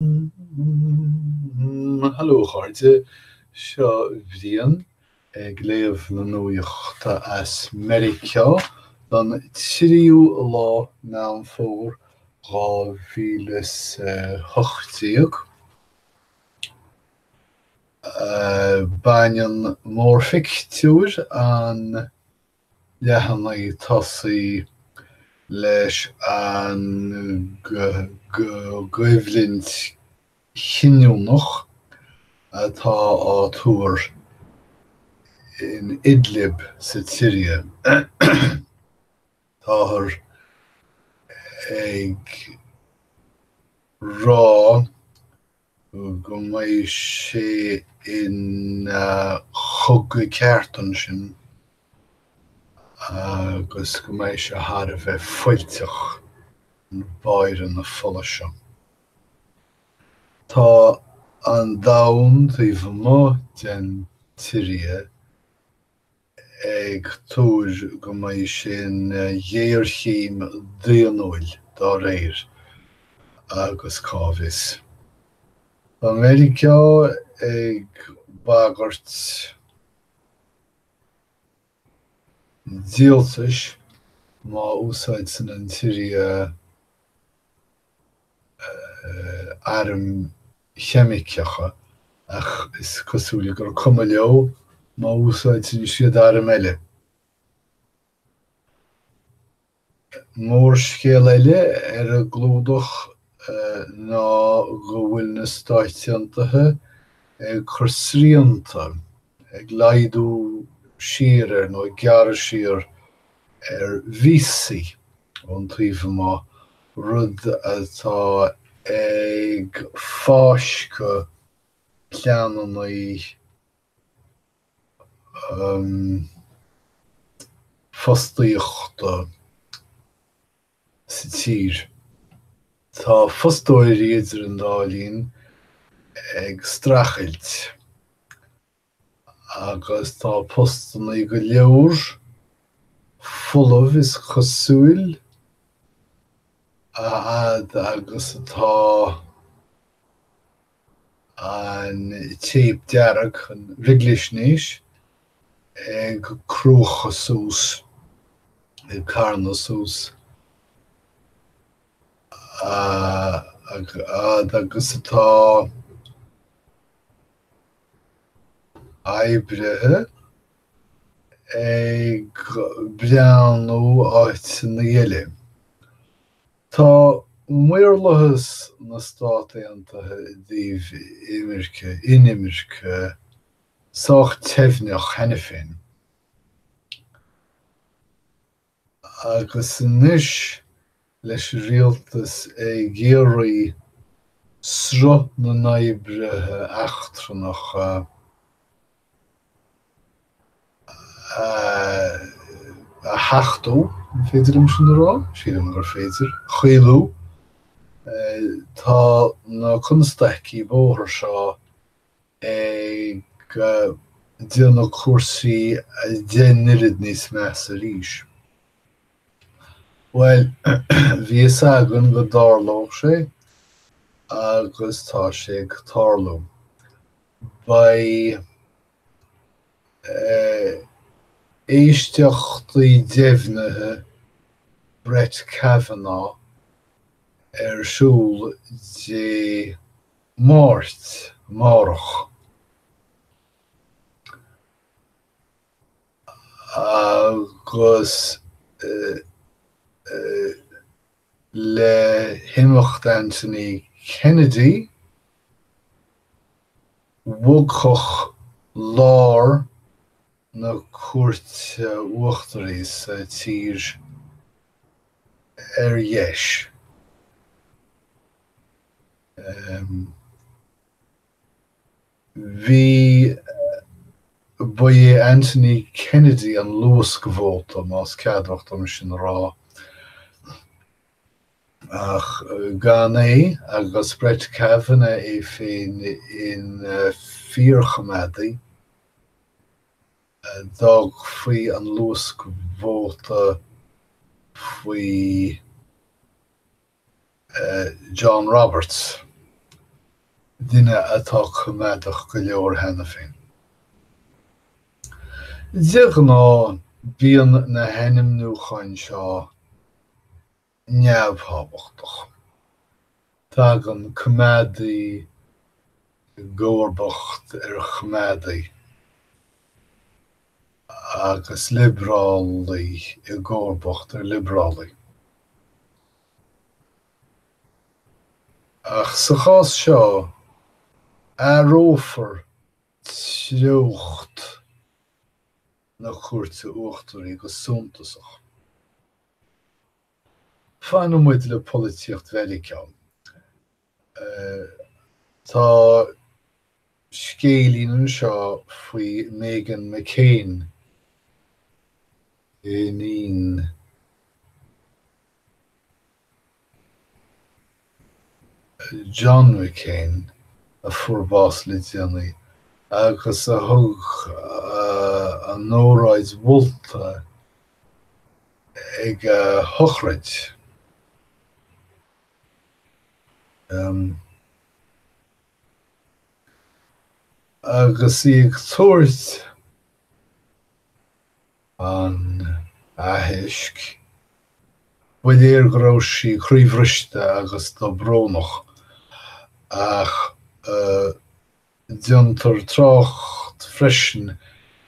Hello a chairde, seo Brian ag léamh na nuachta as Meiriceá don tríú lá Meán Fómhair 2018. Baineann mórphictiúr an leathanaigh tosaigh leis an gcoimhlint chinniúnach atá á tuar in Idlib sa tSiria. Táthar ag rá go mbeidh sé ina chogadh ceart ansin agus go mbeidh sé thar a bheith fuilteach, an báire na fola seo. Tá an domhan taobh amuigh den tSiria ag tuar go mbeidh sé ina ghéarchéim daonnúil dá réir, agus cá bhfios? Tá Meiriceá ag bagairt díoltais má úsáideann an tSiria airm cheimiceacha, ach is cosúil gur cuma leo má úsáideann siad airm eile. Mórscéal eile ar an gclúdach ná go bhfuil na Stáit Aontaithe ag cur srianta, ag laghdú siar ar nó ag gearradh siar ar víosaí ón taobh amuigh, rud atá ag fáisceadh pleananna fostaíochta sa tír. Tá fostóirí idir an dá linn ag streachailt. Agus tá postannaí go leor folamh is cosúil, a fhad agus atá an téip dearg, an fhrithdhlísnéis, ag cruachadh suas, ag carnadh suas, a fhad agus atá. oibrithe ag breathnú áiteanna eile. Tá maorlathas na Stát Aontaithe i dtaobh imirce, inimirce sách teimhneach cheana féin. Agus anois leis an rialtas ag iarraidh sruth na n-oibrithe eachtrannacha a theachtú, an féidir liom sin a rá? Sílim gur féidir, a chaolú, tá na constaicí bóthair seo ag déanamh cúrsaí 10 n-oiread níos measa arís. Bhuel, bhí fhios againn go dtarlódh sé agus tá sé ag tarlú. Beidh éisteachtaí deimhnithe Brett Kavanaugh ar siúl Dé Máirt, amárach. Agus le himeacht Anthony Kennedy, bhogfadh lár na Cúirte Uachtaraí sa tír ar dheis. Bhí, ba é Anthony Kennedy an luascvóta, más ceadmhach dom sin a rá, ach gan é agus Brett Kavanaugh é féin ina fíorchoimeádaí, d'fhágfaí an luascvóta faoi John Roberts. Duine atá coimeádach go leor cheana féin. De ghnáth, bíonn na hainmniúcháin seo neamhthábhachtach. Tagann coimeádaí i gcomharbacht ar choimeádaí agus liobrálaí i gcomharbacht ar liobrálaí. Ach sa chás seo, athrófar treocht na Cúirte Uachtaraí go suntasach. Fanfaidh muid le polaitíocht Mheiriceá. Tá scéilín anseo faoi Meghan McCain, iníon John McCain, a fuair bás le déanaí, agus a thug an óráid mholta ag a shochraid. Agus í ag tabhairt an aithisc, ba léir go raibh sí croíbhriste agus dobrónach, ach déantar trácht freisin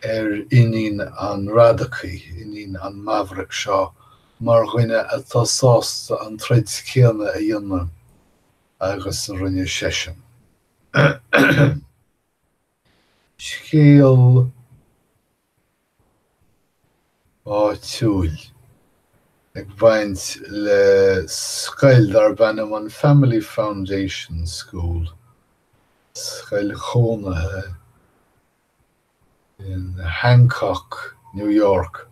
ar iníon an radacaí, iníon an maverick seo, mar dhuine atá sásta an troid céanna a dhéanamh agus a rinne seisean. Scéal áitiúil ag baint le scoil darb ainm an Family Foundation School, scoil chónaithe in Hancock, New York,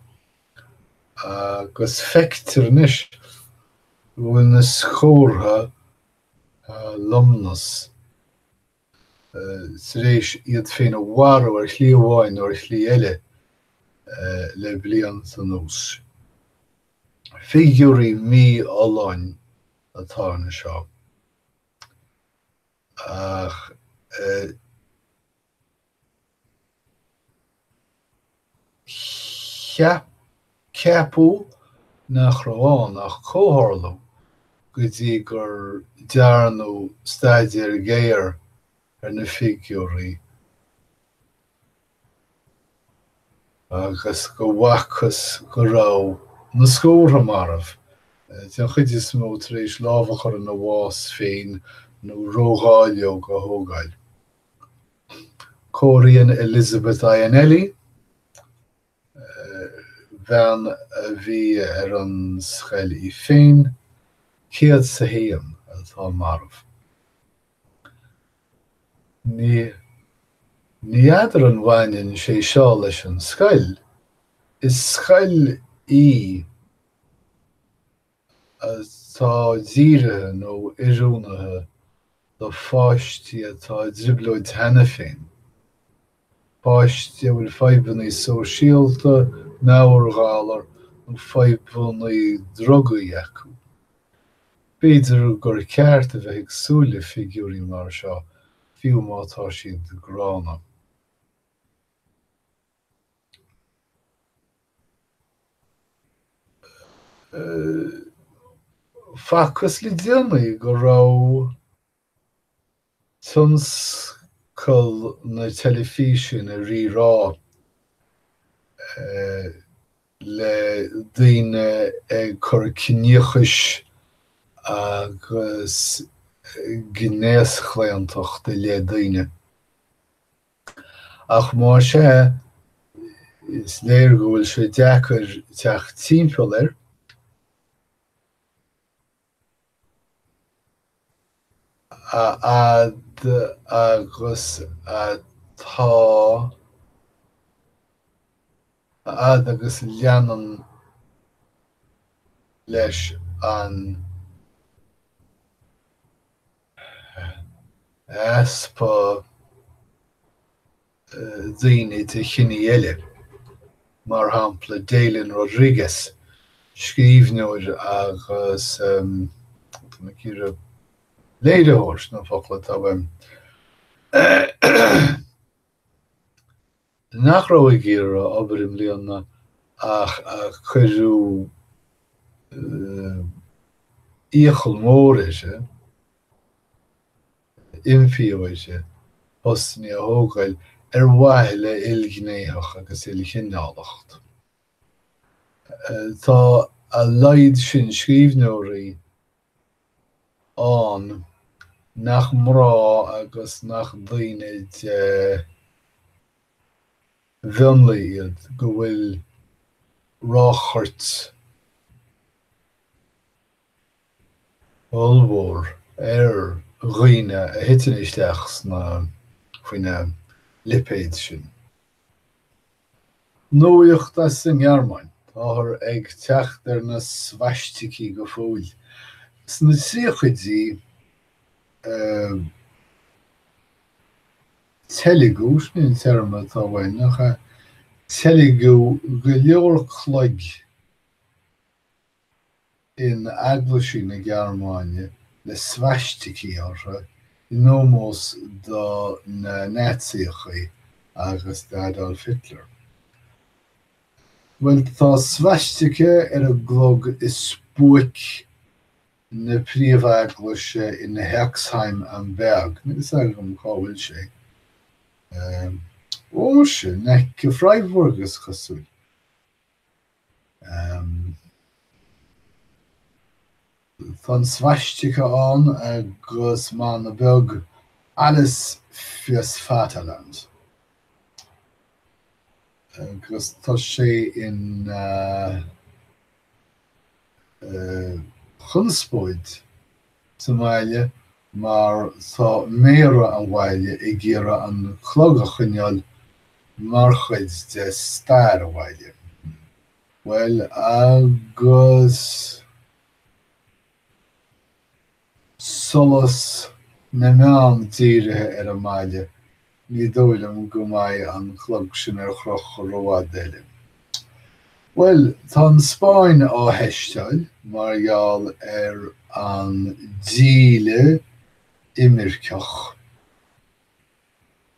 agus feictear anois go bhfuil na scórtha alumnus tar éis iad féin a mharú ar shlí amháin nó ar shlí eile le blianta anuas. Figiúirí mífholláin atá anseo, ach Ceapadh nach raibh ann ach comhtharlú go dtí gur dearnadh staidéar géar ar na figiúirí agus go bhfacthas go raibh na scórtha marbh, den chuid is mó tar éis lámh a chur ina bhás féin nó ródháileog a thógáil. Comhairíonn Elizabeth Iannelli, bean a bhí ar an scoil í féin, 101 atá marbh. Ní n'fheadar an mbaineann sé seo leis an scoil. Is scoil í atá dírithe nó oiriúnaithe do pháistí atá i dtrioblóid cheana féin, páistí a bhfuil fadhbanna sóisialta, meabhairghalar nó fadhbanna drugaí acu. B'fhéidir gur ceart a bheith ag súil le figiúirí mar seo, fiú má tá siad gránna. Facthas le déanaí go raibh tionscal na teilifíse ina rírá le daoine ag cur ciníochais agus gnéaschlaontacht i leith daoine. Ach más ea, is léir go bhfuil sé deacair teacht timpeall air. A fhad agus atá, a fhad agus a leanann leis an easpa daoine de chiní eile, mar shampla Deilin Rodriguez, scríbhneoir agus, tá mé ag iarraidh, léiritheoir, sin an focal atá uaim. Nach raibh ag iarraidh obair i mbliana ach a cuireadh iachall mór uirthi, impíodh uirthi, postanna a thógáil ar mhaithe le ilghnéitheacht agus ilchineálacht. Tá a laghad sin scríbhneoirí ann nach mná agus nach daoine de mhionlaigh iad, go bhfuil ráchairt ollmhór ar dhaoine a thiteann isteach sna, faoi na lipéid sin. Nuacht as an nGearmáin, táthar ag teacht ar na svaisticí go fóill. Sna tríochaidí, teilgeadh, sin é an téarma atá uainn, nach ea? Teilgeadh go leor cloig in eaglaisí na Gearmáine le svaisticí orthu in ómós do na Naitsíochaí agus d'Adolf Hitler. Bhuel, tá svaistice ar an gclog i spuaic na príomheaglaise in Herxheim am Berg. Níl fhios agam cá bhfuil sé. Ó, muise, in aice Freiburg, is cosúil. Tá an svaistice ann agus mana beag Alles fürs Vaterland. Agus tá sé ina chonspóid sa mbaile mar tá méara an bhaile ag iarraidh an clog a choinneáil mar chuid de stair an bhaile. Bhuel, agus solas na meán dírithe ar an mbaile, ní dóigh liom go mbeidh an clog sin ar crochadh rófhada eile. Bhuel, tá an Spáinn á theisteáil mar gheall ar an díle imirceach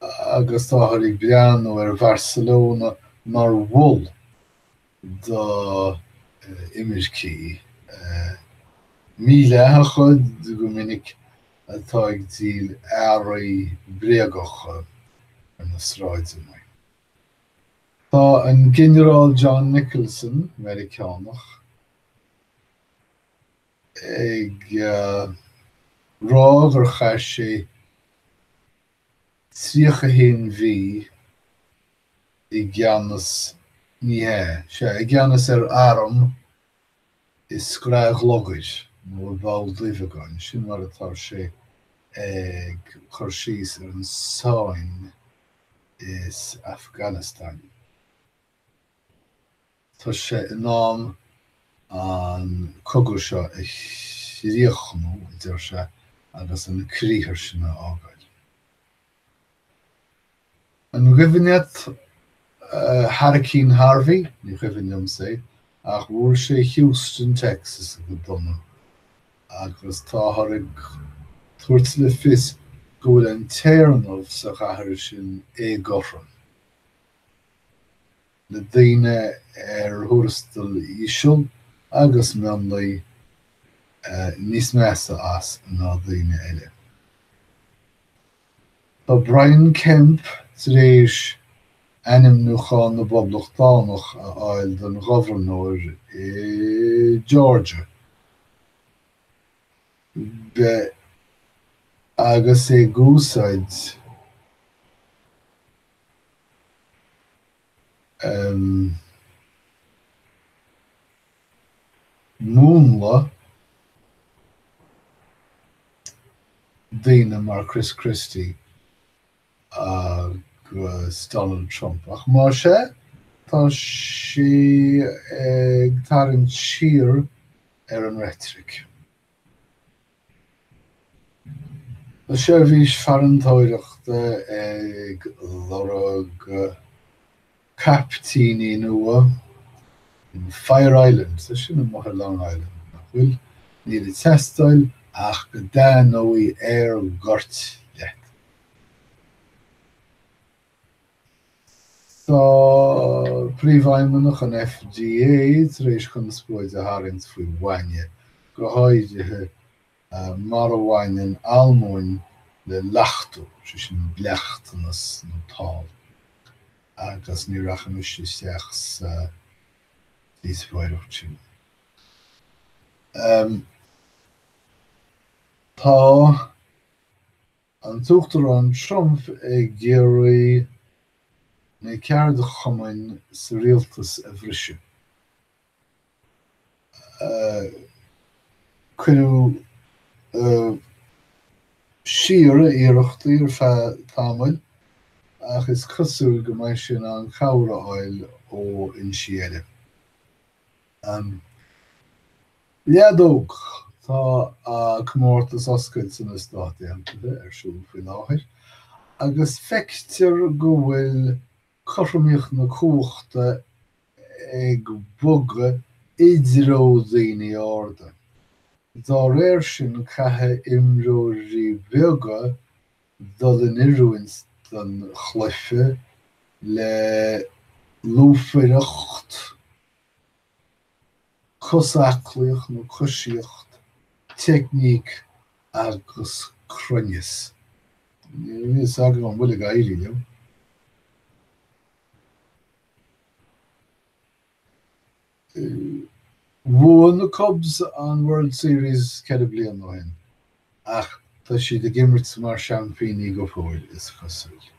agus táthar ag breathnú ar Bharcelona mar mhol do imircigh mídhleathacha go minic atá ag díol earraí bréagacha ar na sráideanna. Tá an Ginearál John Nicholson, Meiriceánach, ag rá gur chaith sé 31 mhí i gceannas, ní hea, sea, i gceannas ar arm i scraith ghlugair nó i bpoll duibheagáin, sin mar atá sé ag cur síos ar an sáinn is Afghanistan. Tá sé in am an cogadh seo a chríochnú, a deir sé, agus an criathar sin a fhágáil. An gcuimhin leat Hairicín Harvey? Ní cuimhin liomsa é, ach bhuail sé Houston, Texas go dona agus táthar ag tabhairt le fios go bhfuil an téarnamh sa chathair sin éagothrom. le daoine ar thuarastal íseal agus mionlaigh níos measa as ná daoine eile. Tá Brian Kemp tar éis ainmniúchán na bPoblachtánach a fháil don ghobharnóir i Georgia. Agus é ag úsáid múnla daoine mar Chris Christie agus Donald Trump. Ach más ea, tá sé ag tarraingt siar ar an reitric. Tá seirbhís farantóireachta ag lorg caiptíní nua in Fire Island, tá sin amuigh ar Long Island, nach bhfuil? Níl ag teastáil ach go dtaitneoidh aer goirt leat. Tá Príomhfheidhmeannach an FDA tar éis conspóid a tharraingt faoi bhainne, go háirithe mar a bhaineann almóinn le lachtú, sé sin bleachtanas nó tál, agus ní rachaidh mise isteach sa díospóireacht sin. Tá an tUachtarán Trump ag iarraidh na ceardchumainn sa rialtas a bhriseadh. Cuireadh siar a iarrachtaí ar feadh tamaill ach is cosúil go mbeidh sé in ann cabhair a fháil ó fhoinsí eile. Leadóg, Tá comórtas oscailte na Stát Aontaithe ar siúl faoi láthair agus feictear go bhfuil cothromaíocht na cumhachta ag bogadh i dtreo daoine arda. Dá réir sin, caithfidh imreoirí beaga dul in oiriúint don chluiche le lúfaireacht, cosaclaíocht nó coisíocht, teicníc agus cruinneas. Níl a fhios agam an bhfuil ag éirí leo. Bhuaigh na Cubs an World Series 4 bliana ó shin, ach tá siad ag imirt mar seaimpíní go fóill, is cosúil.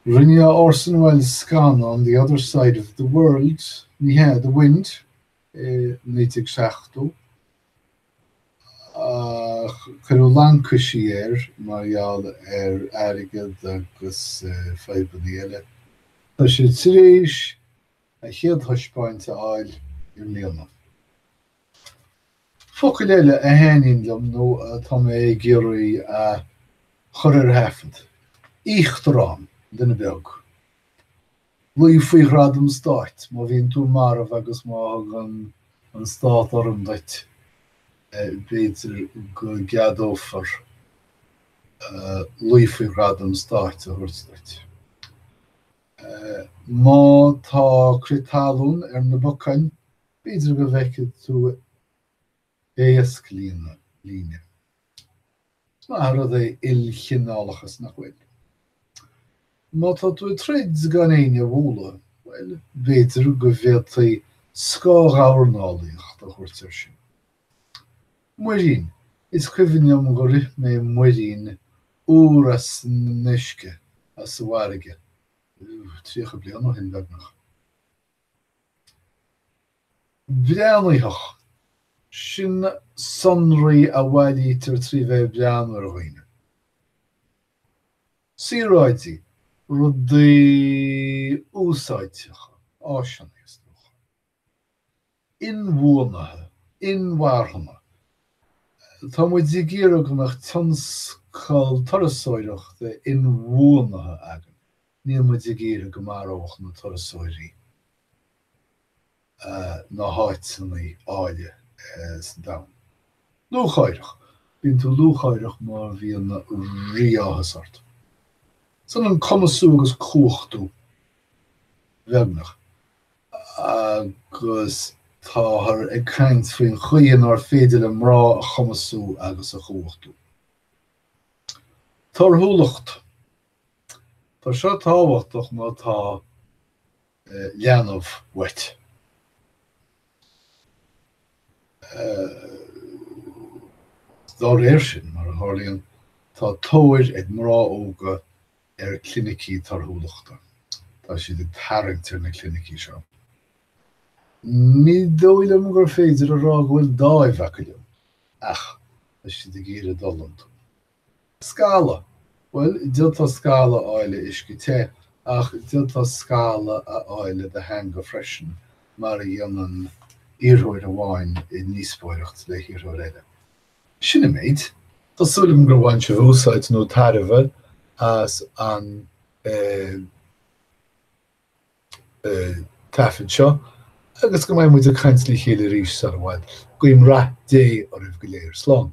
Rinne Orson Welles scannán The Other Side of the World, ní hea, The Wind, i 1970, ach cuireadh laincisí air mar gheall ar airgead agus fadhbanna eile. Tá sé tar éis a chéad thaispeáint a fháil i mbliana. Focail eile a thaitníonn liom nó atá mé ag iarraidh a chur ar thaifead, íochtarán, duine beag. Luí faoi ghradam stáit, má bhíonn tú marbh agus má thugann an stát urraim duit, b'fhéidir go gceadófar luí faoi ghradam stáit a thabhairt duit. Má tá crith talún ar na bacáin, B'fhéidir go bhfeicfidh tú éasc líne. Is maith an rud é ilchineálachas, nach bhfuil? Má tá tú ag troid gan éinne a bhualadh, bhuel, b'fhéidir go bhféadfaí scáthdhornálaíocht a thabhairt air sin. Muirín, Is cuimhin liom gur ith mé muirín úr as an uisce, as an bhfarraige, 30 bliain ó shin, beagnach. Breathnaitheach, sin sonraí a bhailítear trí bheith ag breathnú ar dhaoine. Saoráidí, rudaí úsáideacha, áiseanna, is dócha. Inbhuanaithe, inmharthana. Tá muid ag iarraidh go mbeadh tionscal turasóireachta inbhuanaithe againn. Níl muid ag iarraidh go maródh na turasóirí na háiteanna áille sa domhan. Lúcháireach, Bíonn tú lúcháireach má bhíonn rí-áthas ort. Is ionann cumasú agus cumhachtú, beagnach, agus táthar ag caint faoin chaoi inár féidir le mná a chumasú agus a chumhachtú. Torthúlacht. Tá seo tábhachtach má tá leanbh uait. Dá réir sin, mar a tharlaíonn, tá tóir ag mná óga ar chlinicí torthúlachta. Tá siad ag tarraingt ar na clinicí seo. Ní dóigh liom gur féidir a rá go bhfuil dáimh acu leo, ach tá siad ag iarraidh dul iontu. Scalladh? Bhuel, d'fhéadfá scalladh a fháil le uisce te, ach d'fhéadfá scalladh a fháil le do theanga freisin, mar a dhéanann iarrthóir amháin i ndíospóireacht le hiarrthóir eile. Sin an méid. Tá súil agam gur bhain sibh úsáid nó tairbhe as an taifead seo agus go mbeidh muid ag caint le chéile arís sar i bhfad. Guím rath Dé oraibh go léir. Slán.